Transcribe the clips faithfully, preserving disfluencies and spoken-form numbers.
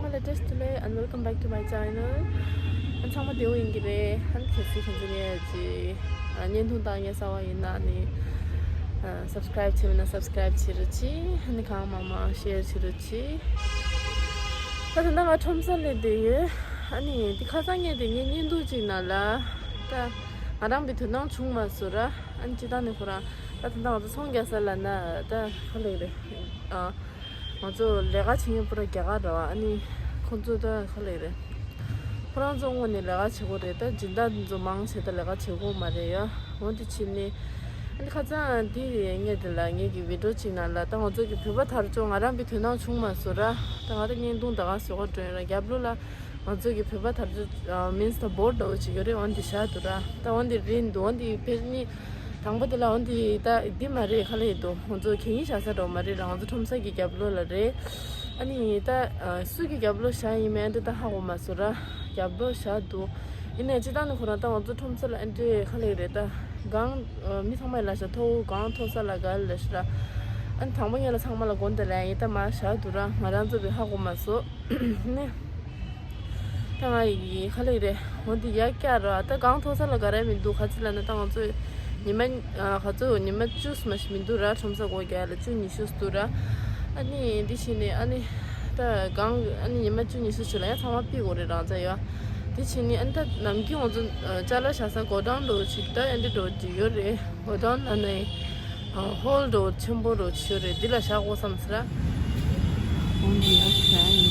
Hello, just today and welcome back to my channel. ཨ་ཚང་མ་བདེ་པོ་ཡིན་གྱི་རེད། ཨ་ནི་གལ་སྲིད་ཁྱེད་ཚོ་ངའི་ཅི་ཨ་བརྙན་ཐུང་ལྟ་མཁན་གསར་པ་ཡིན་ན་ནི་ཨ་subscribe་བྱས་མེད་ན་subscribe་བྱེད་རོགས་གྱིས། ཨ་ནི་གང་མང་མང་share་བྱེད་རོགས་གྱིས། ད་ད་ལྟ་ང་ཁྲོམ་ས་སླེབས་བསྡད་ཡོད། ཨ་ནི་འདི་ཁ་སང་ངས་དེ་ངའི་བརྙན་ཐུང་ཅིག་ནང་ལ་ད་ང་རང་གི་དོ་སྣང་བྱུང་མ་སོང་ར། ཨ་ནི་སྤྱིར་བཏང་ནས་ཁོ་རང་ད་ད་ལྟ་ང་ཚོ་ཚོང་རྒྱག་ས་ལབ་ན་ད་ག་རེ་རེད། ཨ་ང་ཚོ་ལས་ཀ་བྱེད་མཁན་པུ་ར་རྒྱ་གར་རེད་བ། ཨ་ནི་ཁོང་ཚོ་ད་ག་རེ་རེད། ཁོ་རང་ཚོ་དངོས་གནས་ལས་ཀ་བྱེད་དགོས་རེད། ད་སྦྱིན་བདག་འདི་ཚོ་མང་ཆེ་ད་ལས་ཀ་བྱེད་དགོས་མ་རེད་ཡ། འོ་དེ་བྱས་ནས་ཨ་ནི་ཁ་སང་འདི་ངས་དེ་ལ་ངེད་ཀྱི་video་ཅིག་ནང་ལ་ད་ང་ཚོ་གི་བོད་པ་དར་ལྕོག་ང་རང་གི་དོ་སྣང་བྱུང་མ་སོང་ར། ད་ང་ད་བརྙན་ཐུང་ད་ག་བཟོ་ག་འགྲོ་ཡིན་ར། རྒྱབ་ལོགས་ལ་ང་ཚོ་གི་བོད་པ་དར་ལྕོག་means་ད་board་འདྲ་བོ་ཅིག་ཡོད་རེད། འོ་འདི་བཞག་འདུག་ར། ད་འོ་འདི་རིང་འདུག་འོ་འདི་ཕེབས་ནི་དང་པོ་དེ་ལ་འོ་འདི་ད་འདི་མ་རེད། ག་ལ་ཡིན་འདུག་ང་ཚོ་གད་སྙིགས་བཞག་ས་འདྲ་བོ་མ་རེད་ར། ང་ཚོ་ཁྲོམ་ས་གི་རྒྱབ་ལོགས་ལ་རེད། ཨ་ནི་ད་སུ་གི་རྒྱབ་ལོགས་བཞག་ཡིན་མིན་འདི་ད་ཧ་གོ་མ་སོང་ར། རྒྱབ་ལོགས་བཞག་འདུག་ཡིན་ནའི་སྤྱིར་བཏང་ནི་ཁོ་རང་ད་ང་ཚོ་ཁྲོམ་ས་ལ་ཨ་འདྲས་ག་ལ་ཡིན་རེད། ད་གང་མི་ཚང་མ་ལ་བཞག་མཐོ་བོ་གང་མཐོ་ས་ལ་ག་ལ་ཞིག་ར། ཨ་ནི་དང་པོ་ངེད་ལ་ཚང་མ་ལ་དགོངས་དག་ལན་ཡིན། ད་མར་བཞག་འདུག་ར། ང་རང་ཚོ་བས་ཧ་གོ་མ་སོང་ནི། ད་ང་ཡི་ག་ལ་ཡིན་རེད། འོ་འདི་ཡར་བཀྱག་ར། ད་གང་མཐོ་ས་ལ་ག་རེ་མི་འདུག་ག་ཚོད་ལབ་ན་ད་ང་ཚོ་ཉི་མ་ཨ་ག་ཚོད་ཉི་མ་བཅུ་ཙམ་ཞིག་མི་འདུག་ར། ཁྲོམ་ས་སྒོ་རྒྱག་ལ་བཅུ་ཉི་ཤུ་འདུག་ར། ཨ་ནི་འདི་བྱས་ནས་ཨ་ནི་ད་གང་ཨ་ནི་ཉི་མ་བཅུ་ཉི་ཤུ་ཞིག་ལ་ཡང་ཚང་མ་ཕུད་དགོས་རེད་རང་ཚ་ཡ། འདི་བྱས་ནས་ཨ་ནི་ད་ནམ་རྒྱུན་ང་ཚོ་ཅ་ལག་བཞག་ས་godown་འདྲ་བོ་ཅིག་ད་ཨ་འདི་འདྲ་བོ་ཅིག་ཡོད་རེད། godown་ལབ་ན་ཡང་ཨ་ཧོལ་འདྲ་བོ་ཆེན་པོ་འདྲ་བོ་ཅིག་ཡོད་རེད། འདི་ལ་བཞག་དགོས་བསམ་ཟེར་ར། འོ་འདི་ཡ་བཞག་ཡིན།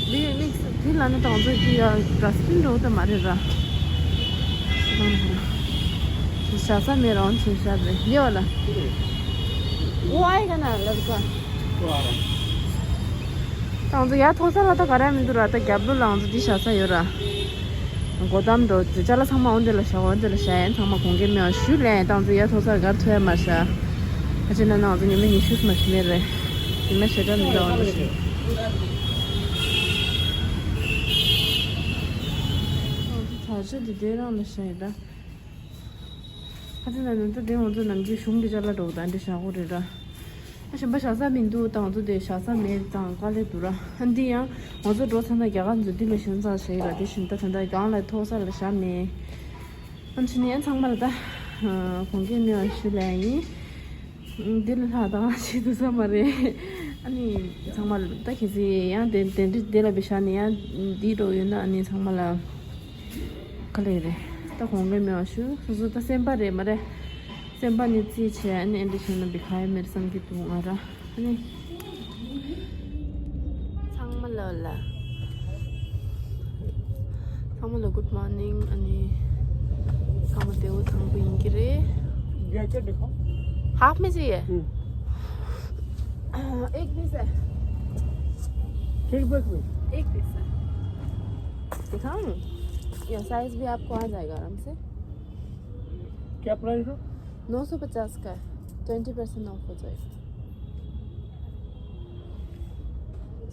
འདི་ཡ་དམིགས་བསལ་འདི་ལ་ནི་ད་ང་ཚོ་འདི་ཡ་dustbin་འདྲ་བོ་ད་མ་རེད་ར། བཞག་ས་མེད་རང་ཆེ་ཤ་རེད། ཡོད་ལ། वो आएगा ना लड़का। ད་ང་ཚོ་ཡར་མཐོ་ས་ལ་ད་ག་རེ་མི་འདུག་ར། ད་རྒྱབ་ལོགས་ལ་ང་ཚོ་འདི་བཞག་ས་ཡོད་ར། སྒོ་འགྲམ་དུ་ཅ་ལག་ཚང་མ་འོ་འདི་ལ་བཞག་འོ་འདི་ལ་བཞག་ཡིན། ཚང་མ་དགོངས་འགལ་མེད་པ་ཞུ་ལན། ད་ང་ཚོ་ཡར་མཐོ་ས་ལ་ག་རེ་ཐོན་ཡ་མ་བཞག་ཁ་ཆེ་ན་ན་ང་ཚོ་ཉི་མ་ཉི་ཤུ་མ་ཞིག་མེད་རེད། ཉི་མ་ཞེ་དྲག་མི་འདུག་ཨ་ནི་ཞིག་ད་ཆ་འདི་དེ་རང་ལ་བཞག་ཡོད་ར། ཁ་ཆེ་ན་ན་ད་དེ་ང་ཚོ་ནམ་རྒྱུན་གཞུང་གི་ཅ་ལག་འདྲ་བོ་ད་འདི་བཞག་གོ་རེད་ར། ཨ་གཞན་པ་བཞག་ས་མི་འདུག་ད་ང་ཚོ་དེ་བཞག་ས་མེད་དང་དཀའ་ལས་འདུག་ར། ཨ་འདི་ཡང་ང་ཚོ་འགྲོ་ཚར་ན་རྒྱ་གར་ཚོ་འདི་ལ་ཞོན་ཚར་བྱས་ར། དེ་བཞིན་ད་ད་ལྟ་གང་ལ་མཐོ་ས་ལ་བཞག་མེད། ཨ་ཕྱི་ནས་ཡང་ཚང་མ་ལ་ད་དགོངས་འགལ་མེད་པ་ཞུ་ལ་ཡིན། འདི་ལ་ལྷག་ད་ང་ཞིག་འདུག་ས་མ་རེད། ཨ་ནི་ཚང་མ་ལ་ད་གལ་སྲིད་ཡང་དེ་དེ་འདྲ་དེ་ལ་བཞག་ནས་ཡང་འདི་འགྲོ་ཡོད་ན་ཨ་ནི་ཚང་མ་ལ་དཀའ་ལས་རེད། ད་དགོངས་འགལ་མེད་པ་ཞུ། སོ་སོ་ད་སེམས་པ་རེད་མ་རེད། སེམས་པ་ནི་རྩིས་བྱས་ཨ་ནི་ཨེ་འདྲ་བྱས་ན་བི་ཁ་ཡ་མེད་བསམ་གྱི་འདུག་ང་ར། ཨ་ནི། ཚང་མ་ལ་ལ། ཚང་མ་ལ་good morning། ཨ་ནི། ཚང་མ་བདེ་པོ་ཐང་པོ་ཡིན་གྱི་རེད། ये क्या दिखा? हाफ में चाहिए? हम्म। एक पीस है। ठीक बैग में? एक पीस है। दिखाऊं? ये साइज भी आपको आ जाएगा आराम से। क्या प्राइस है? नौ सौ पचास का है, ट्वेंटी परसेंट ऑफ हो जाएगा।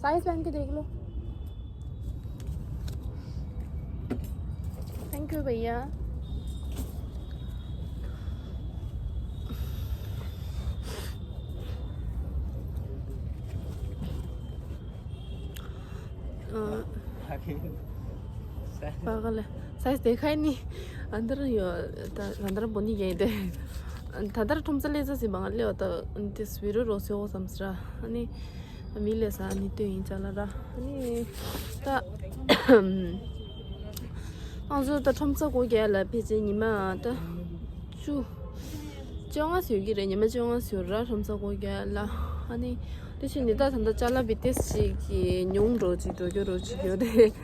साइज पहन के देख लो। थैंक यू भैया। अ, पागल है। साइज देखा ही नहीं। अंदर यो, त-, अंदर बोनी गए थे। ད་ལྟ་ཁྲོམ་ས་ལས་ས་སི་མང་ལེ་བ་ད་དེ་སུ་རུ་རོ་སེ་འོ་བསམ་སི་ར། ཨ་ནི་མི་ལས་ས་ནི་ལྟོས་ཡིན་ཅ་ལ་ར། ཨ་ནི་ད་ང་ཚོ་ད་ཁྲོམ་ས་སྒོ་རྒྱག་ལ་ཕལ་ཆེར་ཉི་མ་ད་བཅུ་བཅོ་ལྔ་ཟེར་གྱི་རེད། ཉི་མ་བཅོ་ལྔ་ཟེར་ར་ཁྲོམ་ས་སྒོ་རྒྱག་ལ། ཨ་ནི་དེ་བཞིན་ནི་ད་ད་ལྟ་ཅ་ལག་བི་ཏེས་ཞིག་གི་ཉུང་འགྲོ་ཅིག་འགྲོ་རྒྱུ་རོ་ཅིག་ཡོད་རེད།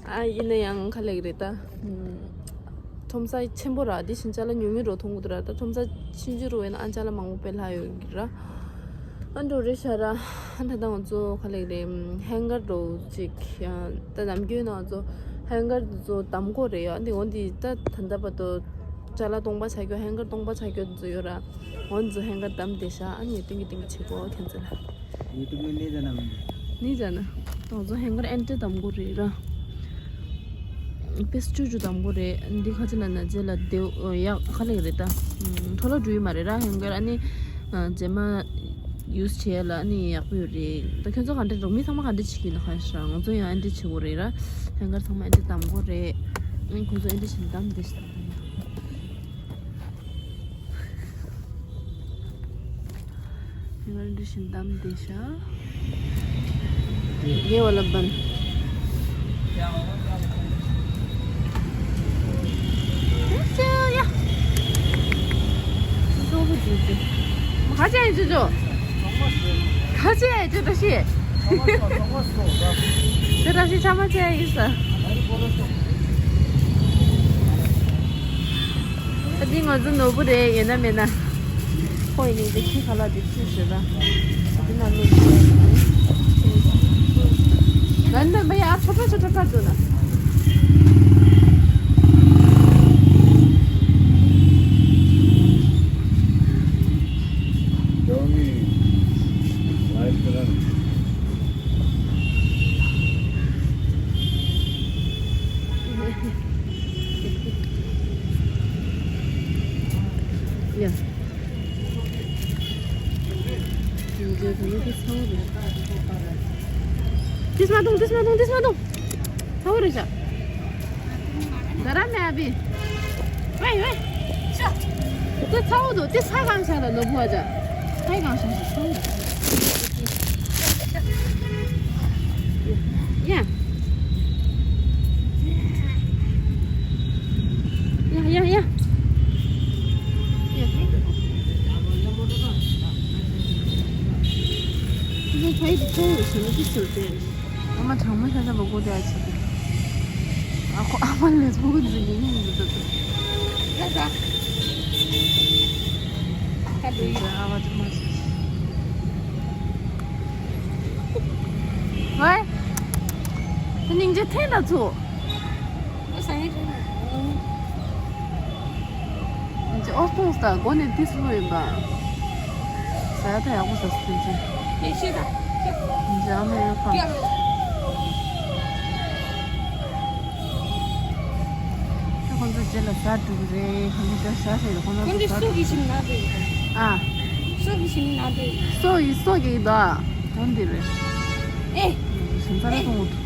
ཨ་ཡིན་ན་ཡང་ག་ལེགས་རེད་ད། ཁྲོམ་ས་ཆེན་པོ་ར་དེ་བཞིན་ཅ་ལག་ཉུང་ཉུང་རོ་མཐོང་གི་འདུག་ར། ད་ཁྲོམ་ས་ཆུང་ཆུང་རོ་ཡིན་ན་ཨ་ཅ་ལག་མང་པོ་དཔེ་ལྷག་ཡོད་གི་ར། ཨ་འགྲོ་རེད་ཤ་ར། ཨ་ད་ད་ང་ཚོ་ག་ལེགས་རེད། ཧེང་གར་འགྲོ་ཅིག་ཡང་ད་ནམ་རྒྱུན་ན་ང་ཚོ་ཧེང་གར་དེ་ཚོ་བསྡམ་དགོས་རེད་ཡ། འདི་འོ་འདི་ད་ད་ལྟ་བར་དུ་ཅ་ལག་སྟོང་པ་ཆགས་རྒྱུ་ཧེང་གར་སྟོང་པ་ཆགས་རྒྱུ་དེ་ཚོ་ཡོད་ར། འོ་འདི་ཚོ་ཧེང་གར་བསྡམས་བསྡད་ཤག་ཨ་ནི་ཏིང་གི་ཏིང་གི་བྱེད་དགོས་ཁྱེད་ཚོ་ལ། ཡུ་ཊུབ་ནས་ནི་ཟ་ན་མི་འདུག་ནི་ཟ་ན། ད་ང་ཚོ་ཧེང་གར་ཨེན་ཏི་བསྡམ་དགོས་རེད་ར། པེ་སི་བཅུ་བཅུ་བསྡམ་དགོས་རེད། འདི་ཁ་ཅིག་ན་ན་རྗེས་ལ་དེ་ཡག་ཁ་ལེགས་རེད་ད། འཕྲོ་བརླག་འགྲོ་ཡི་མ་རེད་ར་ཧེང་གར། ཨ་ནི་རྗེས་མ་ ཡུས་བྱས་ལ་ནི་ཡག་པོ་ཡོད་རེད། ད་ཁྱོད་ཚོ་ག་འདྲ་འགྲོ། མི་ཚང་མ་ག་འདྲ་བྱེད་ཀྱི་ཡོད་ན་ཧ་ཤ། ང་ཚོ་ཡང་ཨེ་འདྲ་བྱེད་དགོས་རེད་ར། ལྷན་དཀར་ཚང་མ་ཨེ་འདྲ་གདམ་དགོས་རེད། ཨ་ནི་ཁོ་ཚོ་ཨེ་འདྲ་བྱེད་གདམ་བསྡད་ཤག་ལྷན་དཀར་ཨེ་འདྲ་བྱེད་གདམ་བསྡད་ཤག ये वाला बंद। अच्छा, या। ཁ་ཆེ་ཡིན་ཅོ་ཅོ། ཁ་ཆེ་ཡིན་ཅོ་བཀྲ་ཤིས། དེ་བཀྲ་ཤིས་ཆ་མ་ཆེ་ཡིན་ས། ད་འདི་ང་ཚོ་ནོར་བུ་རེད། ཡོད་ན་མེད་ན། ཁོ་ཡི་ནི་འདི་ཁྱི་ཁ་ལག་འདི་ཁྱི་ཟེར་ད། འདི་ན་མི་ཟེར། ང་འདི་མི་ཡ་ཚོ་ཁྲ་ཚོ་ཁྲ་ཁྲ་འདུག་ན། Johnny, life run. ཡ། ཏིས་མ་གཏོང་། ཏིས་མ་གཏོང་། ཏིས་མ་གཏོང་། ཚ་བོ་རེད་ཤག་ད་ར་མེད་ཨ་བི། ཝེ་ཝེ། ཤ། དེ་ཚ་བོ་འདུག་དེ་ས་གང་ཤག་ལ་ནོར་བུ་བ་ཇ། ས་གང་ཤག་ཤག་ཚ་བོ་འདུག་ཡ། ཡ་ཡ་ཡ། ཡ། ཁྱེད་ཚོ་ཕ་ཡུལ་དུ་ཚོ་བཞིན་གྱི་ཚུལ་དེ། ཨ་མ་གྲང་མོ་ཤ་ཤ་བ་གོ་དེ་ཨ་ཆི་གི། ཨ་ཁོ་ཨ་མ་ལས་བུ་གུ་འཛིན་གྱི་ཡིན་འདུག་ད། ད་ད། ད་འགྲོ་ཡི། ཨ་བ་ཅི་མ་ཤི། ཝེ། ད་སྙིང་རྗེ་འཐེན་ད་ཚུ། ཨ་སང་ངེ་ཤི་ན། ཨོ་སྟོང་སྟ་སྒོ་ནས་ཏིས་ལོ་ཡིན་པ། ཟ་ད་ཡག་པོ་ཟ་སུ་ཅན། ཡེ་ཤེས་ད། འཇམ་ཡོད་ཁ། ཡ། ཁོང་ཚོ་རྗེས་ལ་ཟ་འགྲོ་གི་རེད། ཁོང་ཚོ་ཟ་ཟ་ཟེར་ཁོང་ཚོ་ཁོང་ཚོ་ཟ་སོ་གི་ཞིམ་ན་དེ། ཨ། སོ་གི་ཞིམ་ན་དེ། སོ་ཡི་སོ་གི་ད། དོན་འདི་རེད། ཨེ། ཞིམ་ས་ར་ཐོང་འུ་ཐུ།